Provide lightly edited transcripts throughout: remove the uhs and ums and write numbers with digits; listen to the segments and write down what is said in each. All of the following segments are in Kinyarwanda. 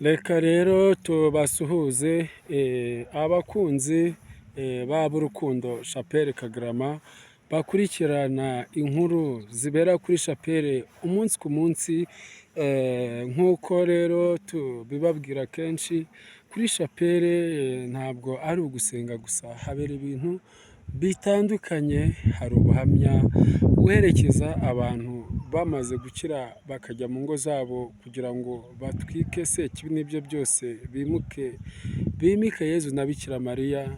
Reka rero tubasuhuze abakunzi b'Urukundo Chapelle Kagarama, bakurikirana inkuru zibera kuri Chapelle umunsi ku munsi. Nk'uko rero tubibabwira kenshi, kuri Chapelle ntabwo ari ugusenga gusa, habera ibintu bitandukanye. Hari ubuhamya, guherekeza abantu bamaze gukira bakajya mu ngo zabo kugira ngo batwike sekibi n'ibyo byose, bimuke bimike Yezu na Bikira Mariya.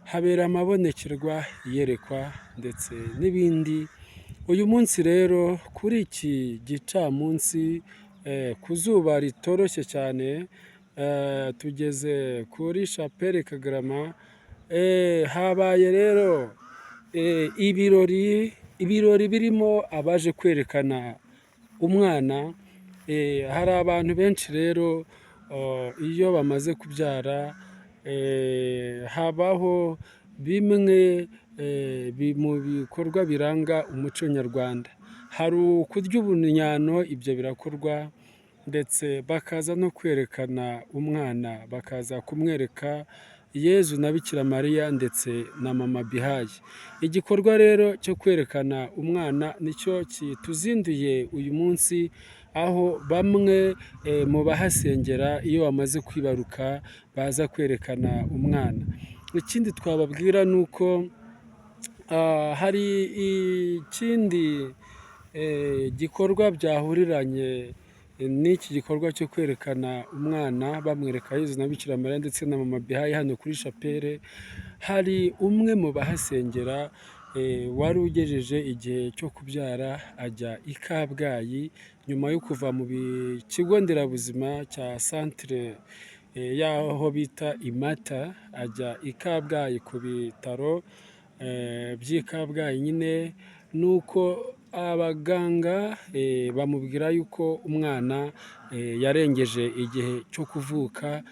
Habera amabonekerwa, iyerekwa ndetse n'ibindi. Uyu munsi rero, kuri iki gicamunsi, ku zuba ritoroshye cyane, tugeze kuri Chapelle Kagarama. Habaye rero ibirori birimo abaje kwerekana umwana. Hari abantu benshi rero, iyo bamaze kubyara habaho bimwe mu bikorwa biranga umuco nyarwanda. Hari ukurya ubunyano, ibyo birakorwa, ndetse bakaza no kwerekana umwana, bakaza kumwereka Yezu na Bikira Mariya ndetse na Mama Bihayi. Igikorwa rero cyo kwerekana umwana nicyo kituzinduye uyu munsi, aho bamwe mu bahasengera iyo bamaze kwibaruka baza kwerekana umwana. Ikindi twababwira ni uko hari ikindi gikorwa byahuriranye n'iki gikorwa cyo kwerekana umwana, bamwereka Yezu na Bikira Mariya ndetse na Mama Bihayi hano kuri Chapelle. Hari umwe mu bahasengera wari ugejeje igihe cyo kubyara, ajya i Kabgayi nyuma yo kuva mu kigo nderabuzima cya centre y'aho bita i Mata, ajya i Kabgayi ku bitaro by'i Kabgayi nyine. Nuko abaganga bamubwira yuko umwana yarengeje igihe cyo kuvuka.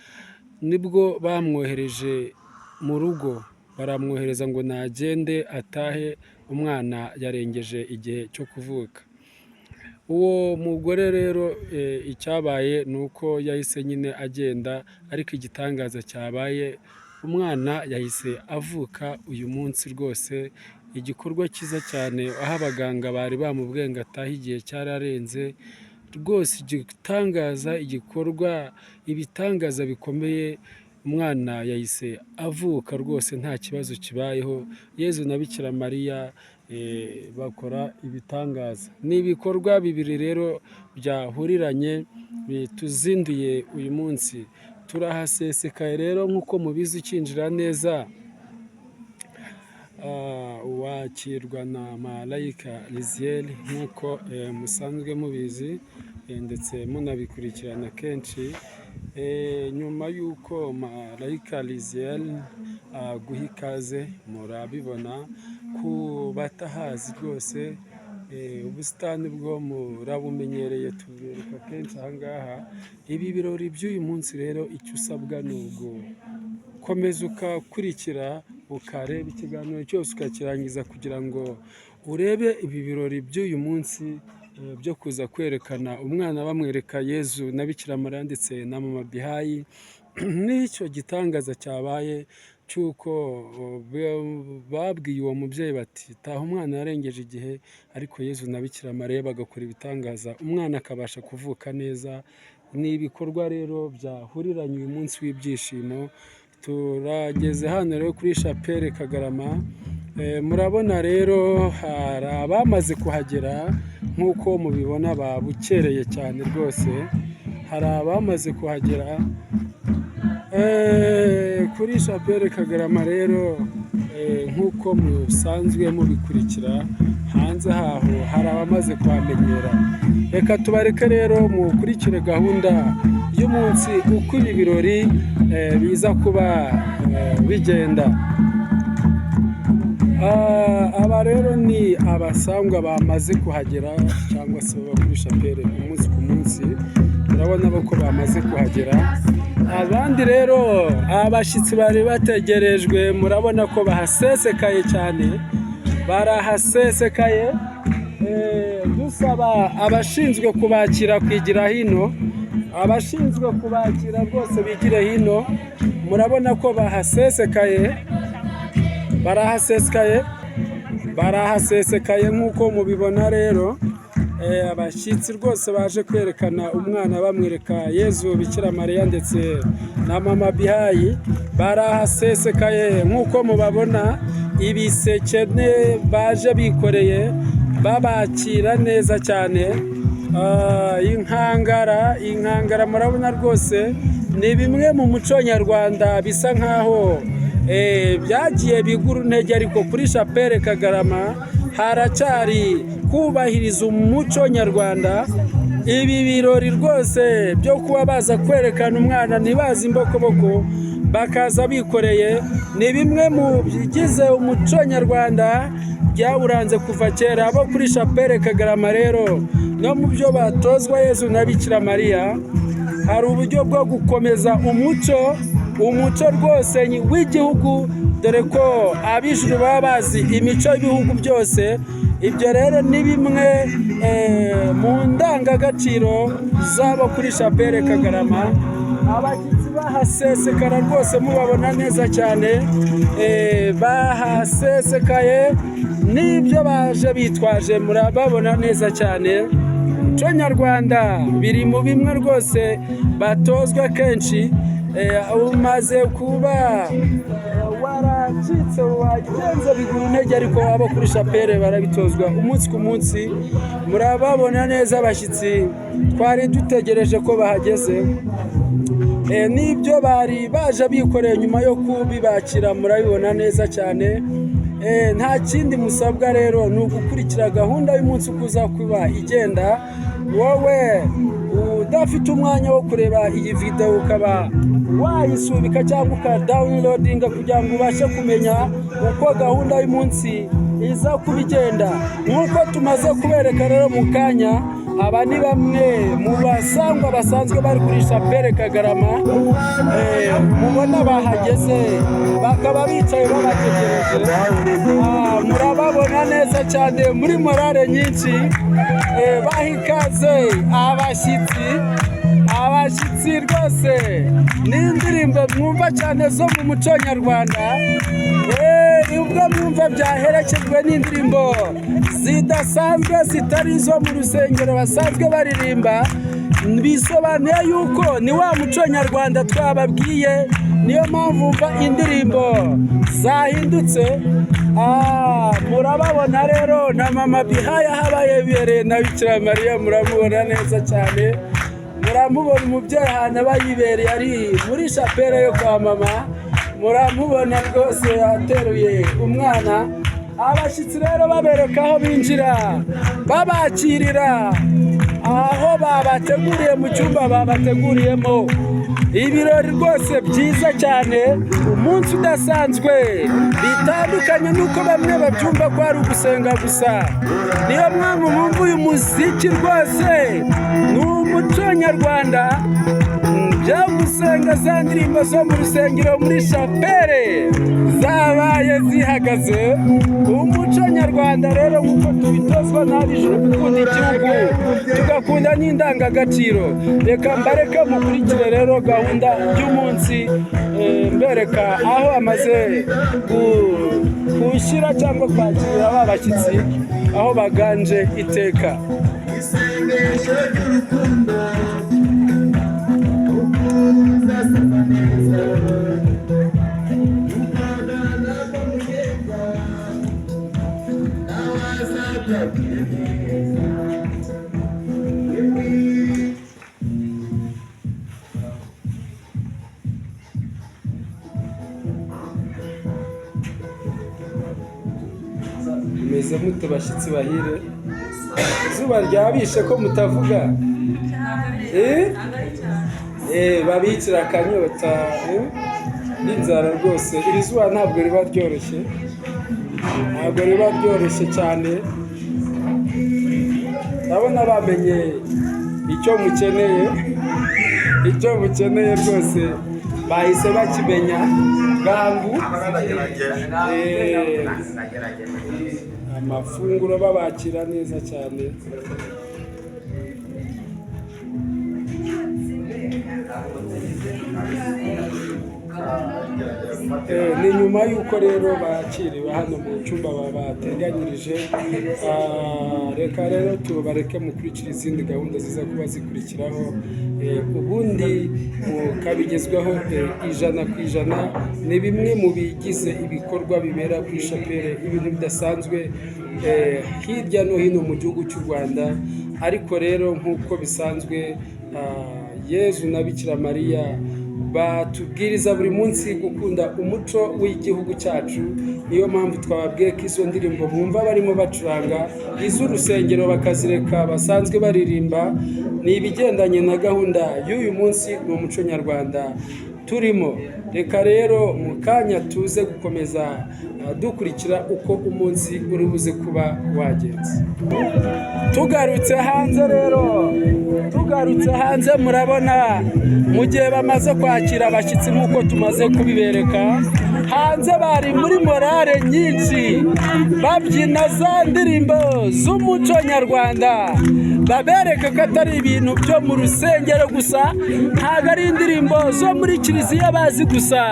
Nibwo bamwohereje mu rugo, baramwohereza ngo nagende atahe, umwana yarengeje igihe cyo kuvuka. Uwo mugore rero, icyabaye ni uko yahise nyine agenda, ariko igitangaza cyabaye, umwana yahise avuka uyu munsi rwose. Igikorwa cyiza cyane, aho abaganga bari bamubwiye ngo atahe igihe cyararenze. Rwose igitangaza, igikorwa, ibitangaza bikomeye, umwana yahise avuka rwose nta kibazo kibayeho. Yezu na Bikira Mariya bakora ibitangaza. Ni ibikorwa bibiri rero byahuriranye bituzinduye uyu munsi. Turahasesekaye rero nk'uko mubizi, ukinjira neza wakirwa na Malayika Liziyeri, nk'uko musanzwe mubizi ndetse munabikurikirana kenshi. Nyuma y'uko Malayika Liziyeri aguha ikaze, murabibona ku batahazi rwose, ubusitani bwo murabumenyereye, tubereka kenshi aha ngaha. Ibi birori by'uyu munsi rero, icyo usabwa ni ugukomeza ugakurikira, ukareba ikiganiro cyose ukakirangiza, kugira ngo urebe ibi birori by'uyu munsi byo kuza kwerekana umwana, bamwereka Yezu na Bikira Mariya ndetse na Mama Bihayi, n'icyo gitangaza cyabaye cy'uko babwiye uwo mubyeyi bati: "Taha, umwana yarengeje igihe", ariko Yezu na Bikira Mariya bagakora ibitangaza, umwana akabasha kuvuka neza. Ni ibikorwa rero byahuriranye uyu munsi w'ibyishimo. Turageze hano rero kuri Chapelle Kagarama. Murabona rero hari abamaze kuhagera, nk'uko mubibona babukereye cyane rwose. Hari abamaze kuhagera kuri Chapelle Kagarama rero, nk'uko musanzwe mubikurikira hanze haho, hari abamaze kuhamenyera. Reka tubareke rero mukurikire gahunda y'umunsi, uko ibi birori biza kuba bigenda. Aba rero ni abasangwa bamaze kuhagera, cyangwa se baba kuri Chapelle umunsi ku munsi. Urabona ko bamaze kuhagera. Abandi rero, abashyitsi bari bategerejwe, murabona ko bahasesekaye cyane, barahasesekaye. Dusaba abashinzwe kubakira kwigira hino. Abashinzwe kubakira rwose bigire hino. Murabona ko bahasesekaye, barahasesekaye, barahasesekaye nk'uko mubibona rero. Abashyitsi rwose baje kwerekana umwana, bamwereka Yezu, Bikira Mariya ndetse na Mama Bihayi, barahasesekaye nk'uko mubabona. Ibiseke baje bikoreye, babakira neza cyane. Inkangara, inkangara murabona rwose ni bimwe mu muco nyarwanda bisa nkaho byagiye bigura intege, ariko kuri Chapelle Kagarama haracyari kubahiriza umuco nyarwanda. Ibi birori rwose byo kuba baza kwerekana umwana ntibazi imbokoboko, bakaza bikoreye, ni bimwe mu bigize umuco nyarwanda byawuranze kuva kera. Abo kuri Chapelle Kagarama rero, no mu byo batozwa Yezu na Bikira Mariya, hari uburyo bwo gukomeza umuco, umuco rwose w'igihugu, dore ko ab'ijuru baba bazi imico y'ibihugu byose. Ibyo rero ni bimwe mu ndangagaciro zabo kuri Chapelle Kagarama. Abashyitsi bahasesekara rwose, mubabona neza cyane, bahasesekaye n'ibyo baje bitwaje, murababona neza cyane. Umuco nyarwanda biri mu bimwe rwose batozwa kenshi. Umaze kuba waracitse, wagenze bigura intege, ariko abo kuri Chapelle barabitozwa umunsi ku munsi. Murababona neza abashyitsi twari dutegereje ko bahageze, n'ibyo bari baje bikoreye nyuma yo kubibakira murabibona neza cyane. Nta kindi musabwa rero ni ugukurikira gahunda y'umunsi uko uza kuba igenda. Wowe udafite umwanya wo kureba iyi videwo, ukaba wayisubika cyangwa ukadawunirodinga kugira ngo ubashe kumenya uko gahunda y'umunsi iza kuba igenda. Nk'uko tumaze kubereka rero mu kanya, aba ni bamwe mu basangwa basanzwe bari kuri Chapelle Kagarama, mubona bahageze, bakaba bicaye babategereje. Murababona neza cyane muri morale nyinshi, baha ikaze abashyitsi. Abashyitsi rwose ni indirimbo mwumva cyane zo mu muco nyarwanda, ubwo mwumva byaherekejwe n'indirimbo zidasanzwe zitari izo mu rusengero basanzwe baririmba, bisobanuye yuko ni wa muco nyarwanda twababwiye. Niyo mpamvu wumva indirimbo zahindutse. Murababona rero na Mama Bihayi aho aba yibereye na Bikira Mariya, muramubona neza cyane. Muramubona umubyeyi ahantu aba yibereye ari muri chapelle yo kwa mama, muramubona rwose ateruye umwana. Abashyitsi rero babereka aho binjira, babakirira aho babateguriye mu cyumba babateguriyemo. Ibirori rwose byiza cyane, umunsi udasanzwe, bitandukanye n'uko bamwe babyumva ko ari ugusenga gusa. Niyo mpamvu mwumva uyu muziki rwose ni umuco nyarwanda. Byo gusenga za ndirimbo zo mu rusengero muri chapelle zabaye zihagaze. Umuco nyarwanda rero, nk'uko tubitozwa n'ab'ijuru, gukunda igihugu tugakunda n'indangagaciro. Reka mbareke mukurikire rero gahunda y'umunsi, mbereka aho amaze gushyira cyangwa kwakira ba bashyitsi aho baganje iteka. Isengesho ry'urukundo, uzasaza neza ukagana ko mugenda nawe azakwakira neza. Mumeze mute bashyitsi bahire? Izuba ryabishe ko mutavuga? Eh? Babicira akanyota, eh? N'inzara rwose. Iri zuba ntabwo riba ryoroshye, ntabwo riba ryoroshye cyane. Ndabona bamenye icyo mukeneye, icyo mukeneye rwose bahise bakimenya bwangu. Amafunguro babakira neza cyane. Ni nyuma y'uko rero bakiriwe hano mu cyumba babateganyirije. Reka rero tubareke mukurikira izindi gahunda ziza kuba zikurikiraho, ubundi mukabigezwaho 100%. Ni bimwe mu bigize ibikorwa bibera kuri shapeli, ibintu bidasanzwe hirya no hino mu gihugu cy'u Rwanda. Ariko rero nk'uko bisanzwe, Yezu na Bikira Mariya batubwiriza buri munsi gukunda umuco w'igihugu cyacu. Niyo mpamvu twababwiye ko izo ndirimbo bumva barimo bacuranga, iz'urusengero bakazireka basanzwe baririmba, ni ibigendanye na gahunda y'uyu munsi, ni umuco nyarwanda turimo. Reka rero mu kanya tuze gukomeza dukurikira uko umunsi uri buze kuba wagenze. Tugarutse hanze rero, tugarutse hanze, murabona mu gihe bamaze kwakira abashyitsi nk'uko tumaze kubibereka hanze, bari muri morale nyinshi, babyina za ndirimbo z'umuco nyarwanda, babereka ko atari ibintu byo mu rusengero gusa, ntabwo ari indirimbo zo muri kiliziya bazi gusa,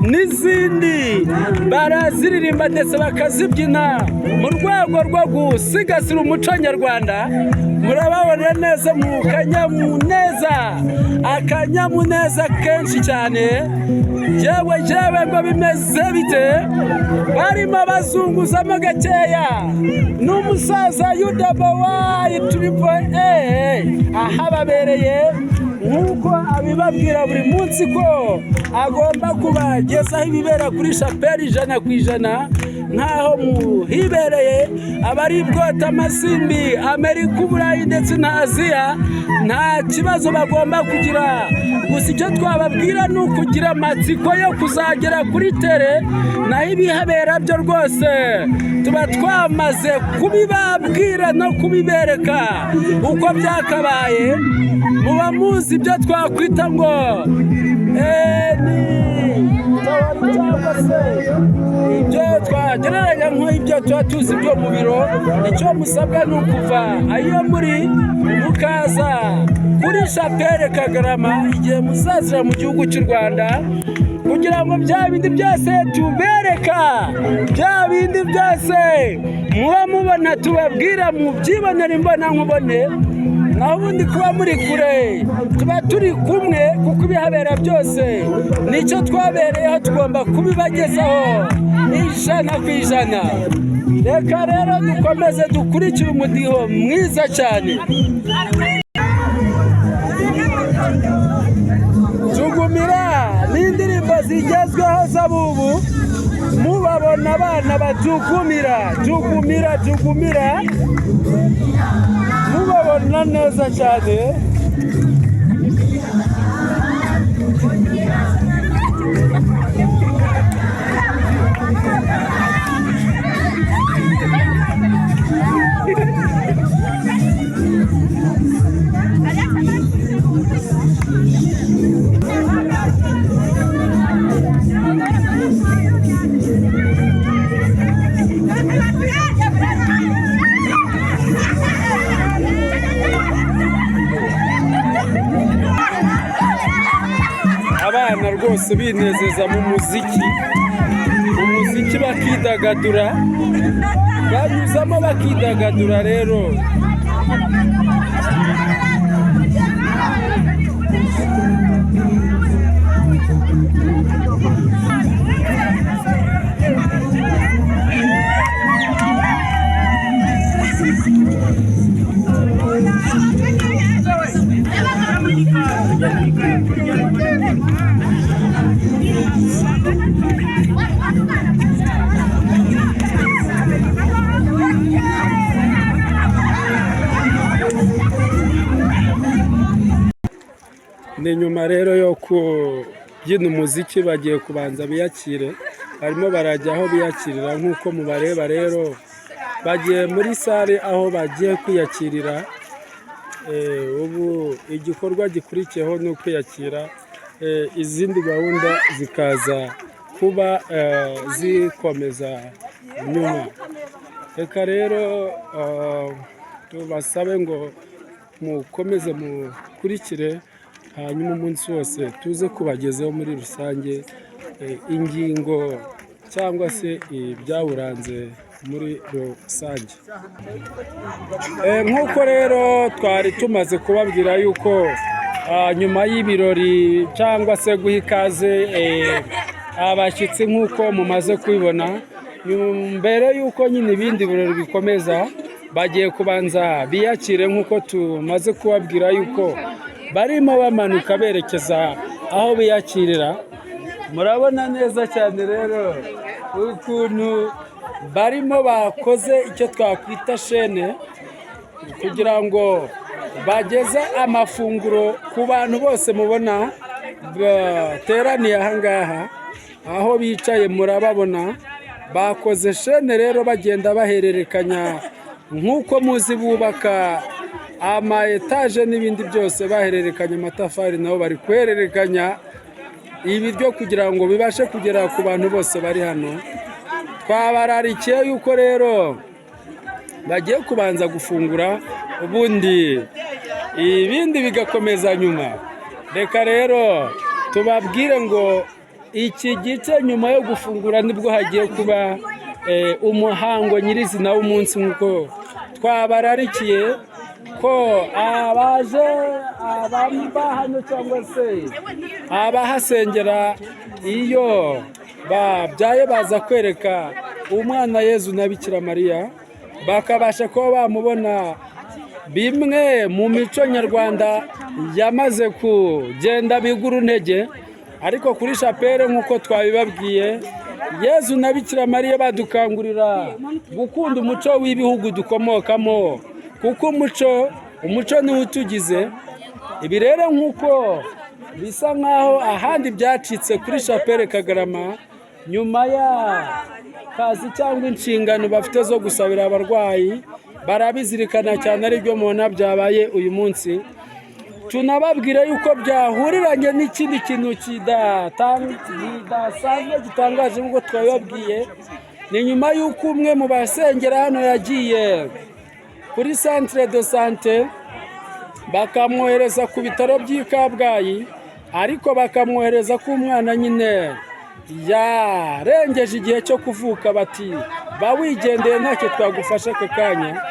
n'izindi baraziririmba ndetse bakazibyina mu rwego rwo gusigasira umuco nyarwanda. Murababona neza mu kanyamuneza, akanyamuneza kenshi cyane. Yewe yewe, ngo bimeze bite? Barimo bazunguzamo gakeya n'umusaza yudabawayi triple A aha babereye, nk'uko abibabwira buri munsi ko agomba kubagezaho ibibera kuri shapeli 100%, nk'aho muhibereye. Abari bwota amasimbi, Amerika, Uburayi ndetse na Aziya, nta kibazo bagomba kugira. Gusa icyo twababwira ni ukugira amatsiko yo kuzagera kuri tere, naho ibihabera byo rwose tuba twamaze kubibabwira no kubibereka uko byakabaye. Muba muzi ibyo twakwita ngo ni cyangwa se ibyo twagereranya nk'ibyo tuba tuzi byo mu biro. Icyo musabwa ni ukuva ayo muri mukaza kuri shapeli Kagarama igihe muzazira mu gihugu cy'u Rwanda, kugira ngo bya bindi byose tubereka, bya bindi byose muba mubona tubabwira, mubyibonera imbona nkubone. Naho ubundi kuba muri kure, tuba turi kumwe, kuko ibihabera byose nicyo twabereyeho, tugomba kubibagezaho 100%. Reka rero dukomeze dukurikire umudiho mwiza cyane. Jugumira ni indirimbo zigezweho z'abubu, mubabona abana bajugumira, jugumira, jugumira, mubabona neza cyane. Abana rwose binezeza mu muziki, mu muziki bakidagadura, banyuzamo bakidagadura rero. Ni nyuma rero yo kubyina umuziki, bagiye kubanza biyakire. Barimo barajya aho biyakirira nk'uko mubareba rero, bagiye muri sale aho bagiye kwiyakirira. Ubu igikorwa gikurikiyeho ni ukwiyakira, izindi gahunda zikaza kuba zikomeza nyuma. Reka rero tubasabe ngo mukomeze mukurikire, hanyuma umunsi wose tuze kubagezaho muri rusange. ingingo cyangwa se ibyawuranze muri rusange. Nk'uko rero twari tumaze kubabwira yuko nyuma y'ibirori cyangwa se guha ikaze abashyitsi, nk'uko mumaze kubibona, mbere y'uko nyine ibindi birori bikomeza, bagiye kubanza biyakire, nk'uko tumaze kubabwira yuko barimo bamanuka berekeza aho biyakirira. Murabona neza cyane rero ukuntu barimo bakoze icyo twakwita chaîne kugira ngo bageze amafunguro ku bantu bose mubona bateraniye aha ngaha. Aho bicaye murababona, bakoze chaîne rero, bagenda bahererekanya nk'uko muzi bubaka ama étage n'ibindi byose, bahererekanya amatafari, nabo bari guhererekanya ibiryo kugira ngo bibashe kugera ku bantu bose bari hano. Twabararikiye yuko rero bagiye kubanza gufungura, ubundi ibindi bigakomeza nyuma. Reka rero tubabwire ngo iki gice nyuma yo gufungura nibwo hagiye kuba umuhango nyirizina w'umunsi, nk'uko twabararikiye ko abaje abamba hano cyangwa se abahasengera, iyo babyaye baza kwereka umwana Yezu na Bikira Mariya, bakabasha kuba bamubona. Bimwe mu mico nyarwanda yamaze kugenda bigura intege, ariko kuri chapelle, nk'uko twabibabwiye, Yezu na Bikira Mariya badukangurira gukunda umuco w'ibihugu dukomokamo, kuko umuco niwo utugize. Ibi rero, nk'uko bisa nk'aho ahandi byacitse, kuri chapelle Kagarama, nyuma y'akazi cyangwa inshingano bafite zo gusabira abarwayi, barabizirikana cyane, aribyo mubona byabaye uyu munsi. Tunababwira yuko byahuriranye n'ikindi kintu kidasanzwe gitangaje, nk'uko twabibabwiye, ni nyuma y'uko umwe mu basengera hano yagiye kuri centre de santé, bakamwohereza ku bitaro by'i Kabgayi, ariko bakamwohereza ko umwana nyine yarengeje igihe cyo kuvuka, bati bawigendeye, ntacyo twagufasha aka kanya.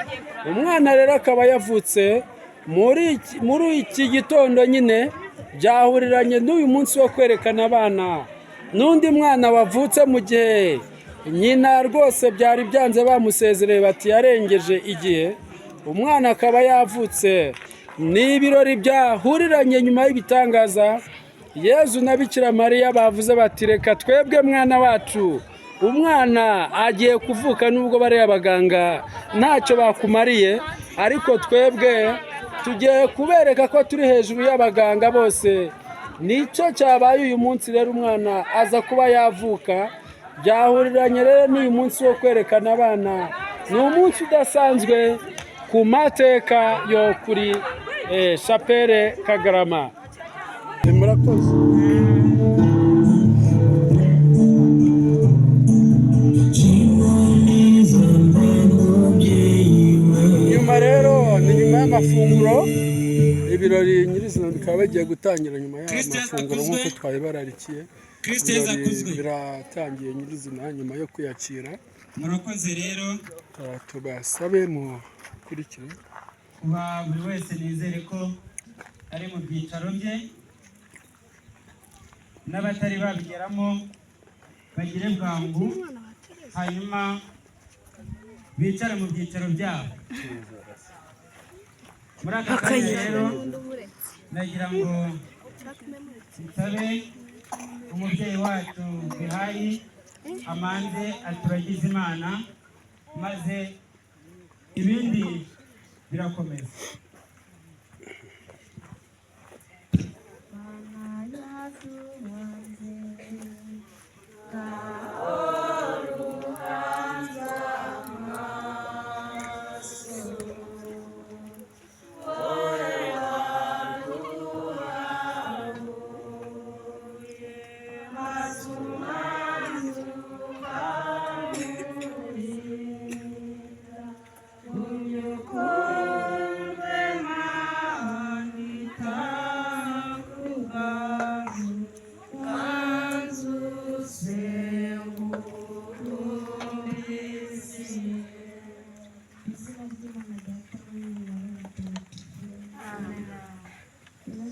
Umwana rero akaba yavutse muri iki gitondo nyine, byahuriranye n'uyu munsi wo kwerekana abana, n'undi mwana wavutse mu gihe nyina rwose byari byanze, bamusezereye bati yarengeje igihe, umwana akaba yavutse. Ni ibirori byahuriranye nyuma y'ibitangaza. Yezu na Bikira Mariya bavuze bati reka twebwe mwana wacu, umwana agiye kuvuka, nubwo bariya abaganga ntacyo bakumariye, ariko twebwe tugiye kubereka ko turi hejuru y'abaganga bose. Nicyo cyabaye uyu munsi rero, umwana aza kuba yavuka, byahuriranye rero n'uyu munsi wo kwerekana abana. Ni umunsi udasanzwe ku mateka yo kuri chapelle Kagarama. Murakoze. Nyuma rero ni nyuma y'amafunguro, ibirori nyirizina bikaba bagiye gutangira nyuma y'aya mafunguro, nk'uko twabibararikiye. Christ Ibirori akuzwe. biratangiye nyirizina nyuma yo kwiyakira. Murakoze rero. Tubasabe mukurikire. Kuba buri wese nizere ko ari mu byicaro bye, n'abatari babigeramo bagire bwangu hanyuma bicare mu byicaro byabo. Muri aka kanya rero nagira ngo nsabe umubyeyi wacu Bihayi amanze aturagize Imana, maze ibindi birakomeza.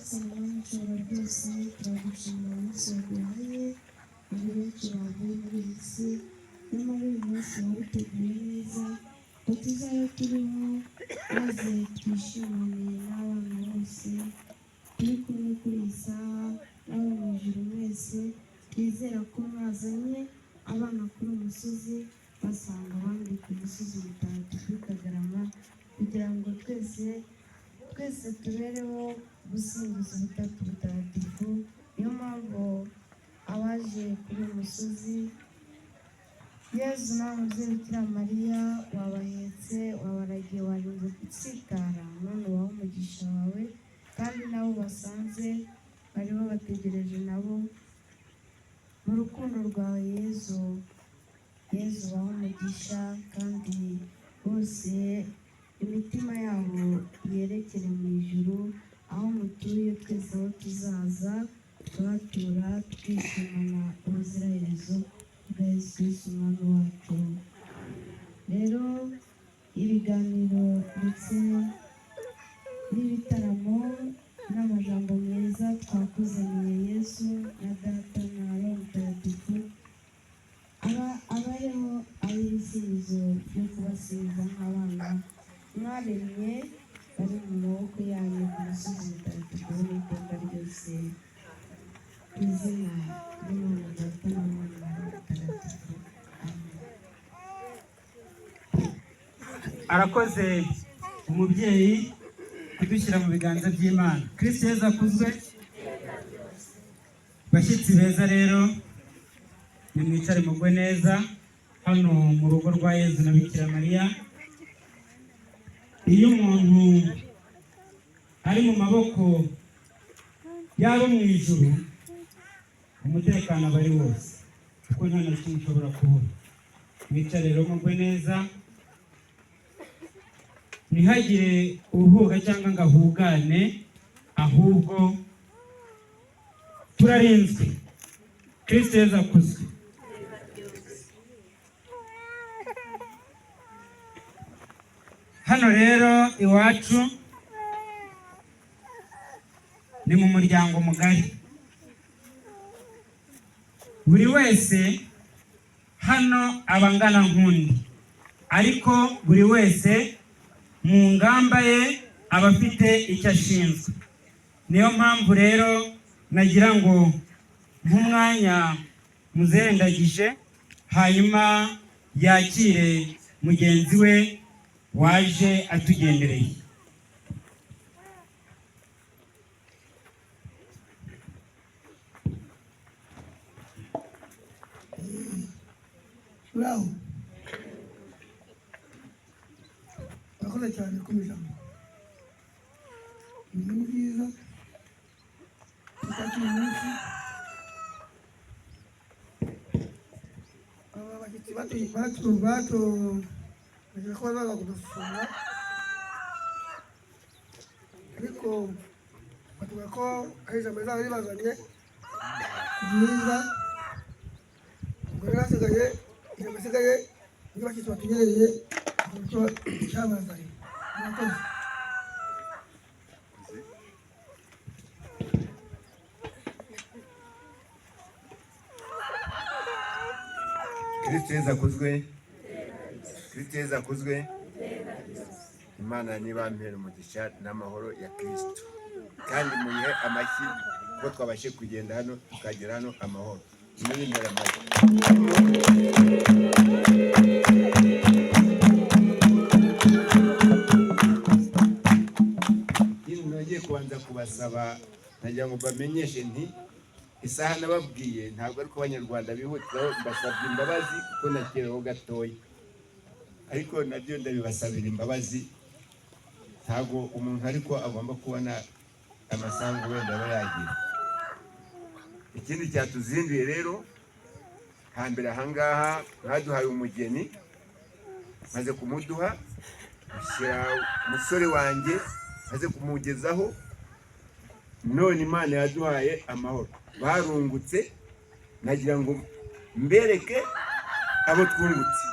Nyagasani Mana ushobora byose, turagushimira umunsi waduhaye. Hari benshi bavuye muri iyi si, nyamara uyu munsi wawuteguye neza ngo tuzabe turiho, maze twishimane n'abana bose turi kumwe kuri iyi saha n'abo mu ijuru mwese. Twizera ko mwazanye abana kuri uyu musozi basanga abandi ku musozi mutagatifu w'i Kagarama, kugira ngo twese twese tubereho gusingiza Ubutatu Butagatifu. Niyo mpamvu abaje kuri uyu musozi, Yezu nawe mubyeyi Bikira Mariya wabahetse, wabaragiye, warinze gutsitara, none ubahe umugisha wawe, kandi nabo basanze bari babategereje nabo mu rukundo rwawe. Yezu, Yezu, ubahe umugisha, kandi bose imitima yabo yerekere mu ijuru aho mutuye. Twese aho tuzaza tuhatura twishimana ubuziraherezo bwa Yesu Kristo Umwami wacu. Rero ibiganiro ndetse n'ibitaramo n'amajambo meza twakuzaniye, Yesu na Data na Roho Mutagatifu, aba abayeho ari ibisubizo byo kubasubiza nk'abana mwaremye bari mu maboko yanyu ku musozi mutagatifu n'iteka ryose, mu izina ry'Imana Data na Mwana na Roho Mutagatifu, amen. Arakoze umubyeyi kudushyira mu biganza by'Imana. Kristo Yezu akuzwe. Bashyitsi beza rero, nimwicare mugwe neza hano mu rugo rwa Yezu na Bikira Mariya. Iyo umuntu ari mu maboko y'abo mu ijuru, umutekano aba ari wose, kuko nta na kimwe ushobora kubura. Mwicare rero mugwe neza, ntihagire uhuga cyangwa ngo ahugane, ahubwo turarinzwe. Kristo Yezu akuzwe. Hano rero iwacu ni mu muryango mugari. Buri wese hano aba angana nk'undi, ariko buri wese mu ngamba ye aba afite icyo ashinzwe. Niyo mpamvu rero nagira ngo nk'umwanya muzerengagije, hanyuma yakire mugenzi we waje atugendereye. Uraho, urakoze cyane ku ijambo. Ni byiza tutakira umunsi aba bashyitsi batu bagira ko bazaza kudusura, ariko batubwira ko ari ijambo rizaba ribazanye ryiza. Ubwo rero hasigaye ijambo risigaye iyo abashyitsi batugereye icyo cyabazanye. Murakoze. Kristo Yezu akuzwe. Kristo Yezu akuzwe. Imana nibampera umugisha n'amahoro ya Kristo, kandi muyihe amashyi kuko twabashe kugenda hano tukagera hano amahoro. Nimuyimpere amashyi. Ikindi nongeye kubanza kubasaba, nagira ngo mbamenyeshe nti isaha nababwiye ntabwo ariko Abanyarwanda bihutiraho. Mbasabye imbabazi kuko nakereweho gatoya, ariko nabyo ndabibasabira imbabazi. Ntabwo umuntu ariko agomba kubona amasambu wenda aba yagira. Ikindi cyatuzinduye rero, hambere ahangaha mwaduhaye umugeni, maze kumuduha mushyira umusore wanjye, maze kumugezaho. None Imana yaduhaye amahoro, barungutse. Nagira ngo mbereke abo twungutse,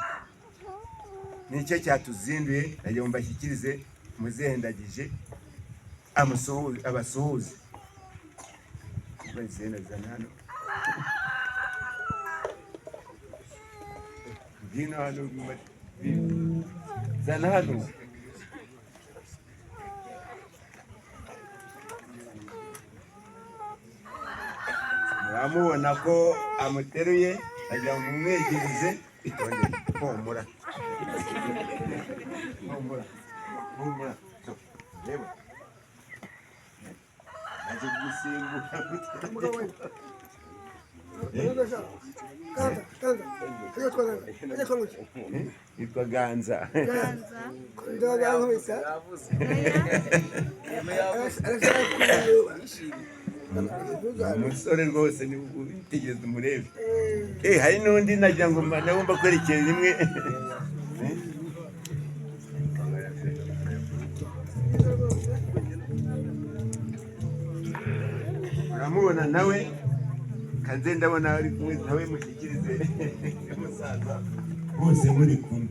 nicyo cyatuzinduye. Nagira ngo mbashyikirize muzehendagije abasuhuze. Zena, zana hano. Ngwino hano, zana hano. Muramubona ko amuteruye, agira ngo mumwegereze. Itonde, humura, humura, humura. So, reba aje gusimbura. Ganza, Ganza. Ajya kwa Ganza. Ajya kwa Ganza. Yitwa Ganza. Ndabankubita. Arashaka kureba. Umusore rwose, ni witegereze umurebe. Hari n'undi nagira ngo nawe mbakwerekere rimwe. Uramubona nawe kanze, ndabona ari kumwe nawe, mushyikirize umusaza, bose muri kumwe.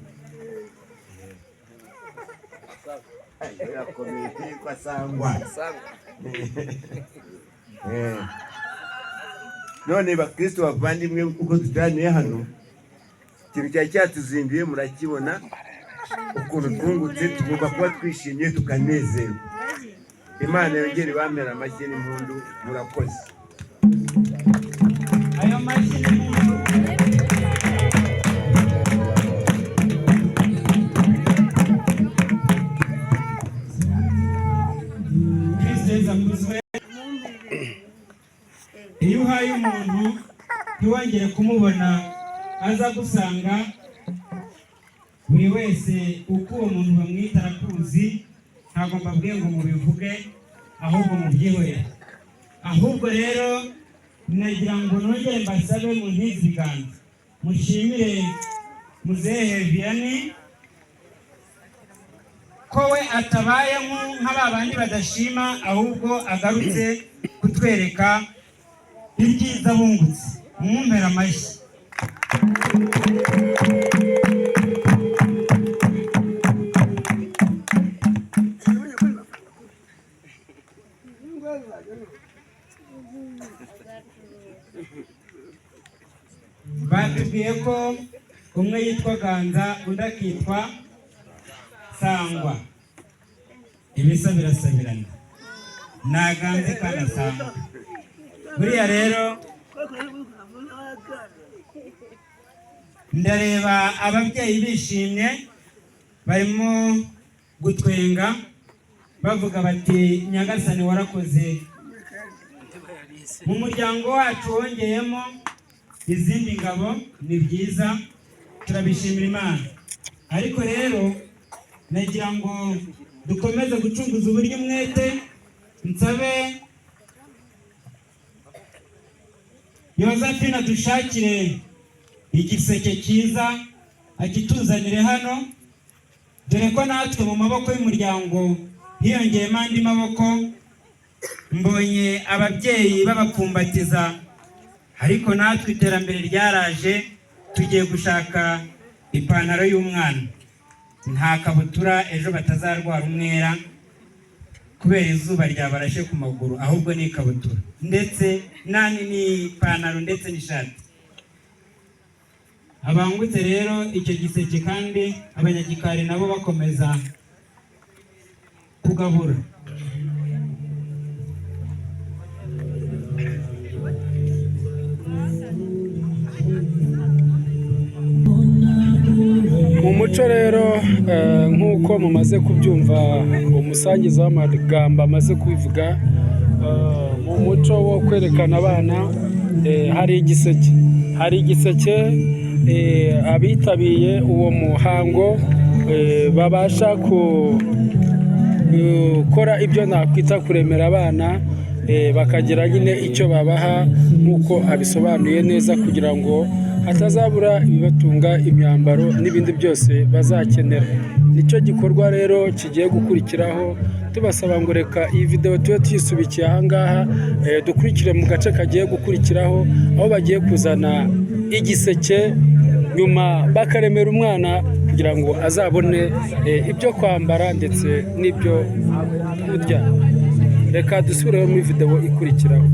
Birakomeye, yitwa Sangwa. None bakristo bavandimwe, uko duteraniye hano, ikintu cyari cyatuzinduye murakibona ukuntu twungutse. Tugomba kuba twishimye tukanezerwa. Imana yongere ibamere amashyi n'impundu. Murakoze. Ayo mashyi n'impundu. Kristo Yesu akuzwe. Iyo uhaye umuntu ntiwongere kumubona aza gusanga, buri wese uko uwo muntu bamwita arakuzi. Ntabwo mbabwiye ngo mubivuge, ahubwo mubyihorere. Ahubwo rero nagira ngo nongere mbasabe mu ntiziganze mushimire muzehe Vianney ko we atabaye nka ba bandi badashima, ahubwo agarutse kutwereka ibyiza bungutse. Mumumpera amashyi. Batubwiye ko umwe yitwa Ganza, undi akitwa Sangwa. Ibisa birasabirana, naganze kandi asangwa. Buriya rero ndareba ababyeyi bishimye, barimo gutwenga, bavuga bati: "Nyagasani warakoze, mu muryango wacu wongeyemo izindi ngabo." Ni byiza, turabishimira Imana. Ariko rero nagira ngo dukomeze gucunguza uburyo umwete. Nsabe Yozephine dushakire igiseke cyiza, akituzanire hano, dore ko natwe mu maboko y'umuryango hiyongeyemo andi maboko. Mbonye ababyeyi babapfumbatiza, ariko natwe iterambere ryaraje, tugiye gushaka ipantaro y'umwana, nta kabutura, ejo batazarwara umwera kubera izuba ryabarashe ku maguru, ahubwo ni ikabutura ndetse nani n'ipantaro ndetse n'ishati. Abangutse rero icyo giseke, kandi abanyagikari nabo bakomeza kugabura. Mu muco rero, nk'uko mumaze kubyumva, umusangiza w'amagambo amaze kubivuga, mu muco wo kwerekana abana, hari igiseke abitabiriye uwo muhango babasha gukora ibyo nakwita kuremera abana, bakagira nyine icyo babaha nk'uko abisobanuye neza, kugira ngo hatazabura ibibatunga, imyambaro n'ibindi byose bazakenera. Nicyo gikorwa rero kigiye gukurikiraho. Tubasaba ngo reka iyi videwo tube tuyisubikiye ahangaha, dukurikire mu gace kagiye gukurikiraho, aho bagiye kuzana igiseke, nyuma bakaremera umwana kugira ngo azabone ibyo kwambara ndetse n'ibyo kurya. Reka dusubireho muri videwo ikurikiraho.